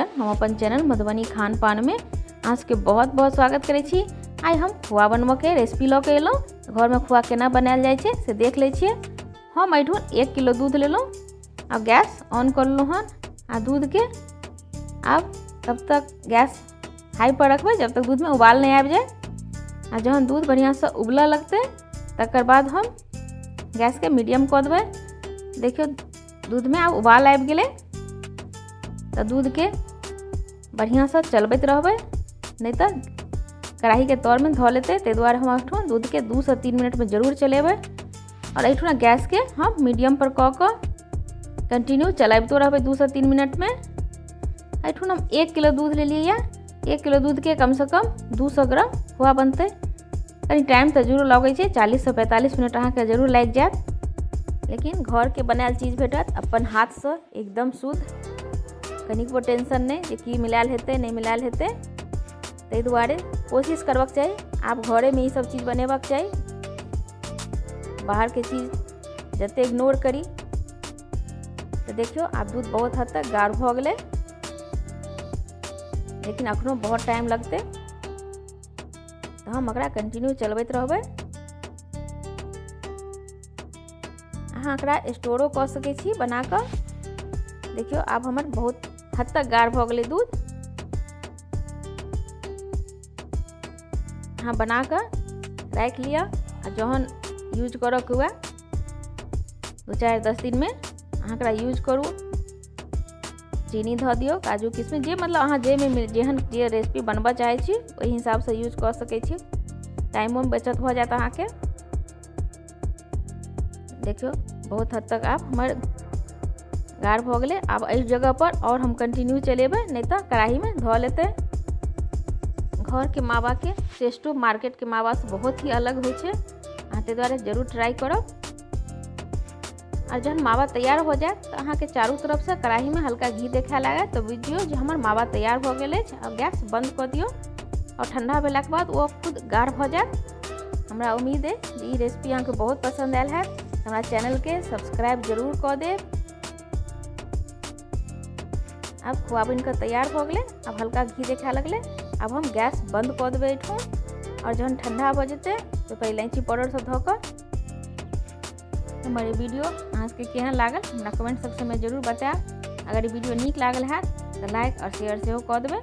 कुंदन। हम अपन चैनल मधुबनी खान पान में अहाँ सबके बहुत बहुत स्वागत करै छी। आइ हम खोआ बनबऽके रेसिपी लऽ के एलहुँ। घरमे खोआ केना बनायल जाइ छै से देख लै छियै। हम एहिठुन 1 किलो दूध लेलहुँ आ गैस ऑन कऽ लेलहुँ हन आ दूधके आब तब तक गैस हाई पर रखबै जब तक दूधमे उबाल नहि आबि जाय। आ जहन दूध बढ़िआँसँ उबलऽ लगतै तकर बाद हम गैसके मीडियम कऽ देबै। देखियौ दूधमे आब उबाल आबि गेलै तऽ दूधके बढ़िआँसँ चलबैत रहबै, नहि तऽ कढ़ाईके तरमे धऽ लेतै। ताहि दुआरे हम एहिठाम दूधके 2 से 3 मिनटमे जरूर चलेबै। आओर एहिठुना गैसके हम मीडियम पर कऽ कऽ कंटिन्यू चलाबितो रहबै 2 से 3 मिनटमे। एहिठुन हम 1 किलो दूध लेलियै। 1 किलो दूधके कमसँ कम 200 ग्राम खोआ बनतै। कनि टाइम तऽ जरूर लगै छै, 40 से 45 मिनट अहाँके जरूर लागि जायत, लेकिन घरके बनायल चीज भेटत अपन हाथसँ एकदम शुद्ध, कनिकबो टेंशन नहि जे की मिलायल हेतै नहि मिलायल हेतै। ताहि दुआरे कोशिश करबाक चाही आब घरेमे ई सब चीज बनेबाक चाही, बाहरके चीज जते इग्नोर करी। तऽ देखियौ आब दूध बहुत हद तक गाढ़ भऽ गेलै, लेकिन अखनो बहुत टाइम लगतै, तऽ हम एकरा कंटिन्यू चलबैत रहबै। अहाँ एकरा स्टोरो कऽ सकै छी बना कऽ। देखियौ आब हमर बहुत हद तक गाढ़ भऽ गेलै दूध। अहाँ बना कऽ राखि लिअ आ जहन यूज करऽके हुए 2-4-10 दिनमे अहाँ एकरा यूज करू। चीनी धऽ दियौ, काजू किशमिश, जे मतलब अहाँ जाहिमे जेहन जे रेसिपी बनबऽ चाहै छी ओहि हिसाबसँ यूज कऽ सकै छी। टाइमोमे बचत भऽ जायत अहाँके। देखियौ बहुत हद तक आब हमर गाढ़ भऽ गेलै। आब एहि जगह पर आओर हम कंटिन्यू चलेबै, नहि तऽ कढ़ाईमे धऽ लेतै। घरके मावाके टेस्टो मार्केटके मावासँ बहुत ही अलग होइ छै, अहाँ ताहि दुआरे जरूर ट्राई करब। आ जहन मावा तैयार हो जायत तऽ अहाँके चारू तरफसँ कढ़ाईमे हल्का घी देखाय लागत तऽ बुझियौ जे हमर मावा तैयार भऽ गेल अछि। आ गैस बंद कऽ दियौ और ठंडा भेलाके बाद ओ खुद गाढ़ भऽ जायत। हमरा उम्मीद अइ जे ई रेसिपी अहाँके बहुत पसंद आयल हैत। हमरा चैनलके सब्सक्राइब जरूर कऽ देब। आब खोआ बनि कऽ तैयार भऽ गेलै। आब हल्का घी देखाय लगलै। आब हम गैस बंद कऽ देबै एहिठाम और जहन ठंडा भऽ जेतै तऽ ओहिपर इलायची पाउडर सब धऽ कऽ। हमर ई वीडियो अहाँ सबके केहन लागल हमरा कमेंट सेक्शनमे जरूर बतायब। अगर ई वीडियो नीक लागल हैत तऽ लाइक और शेयर सेहो कऽ देबै।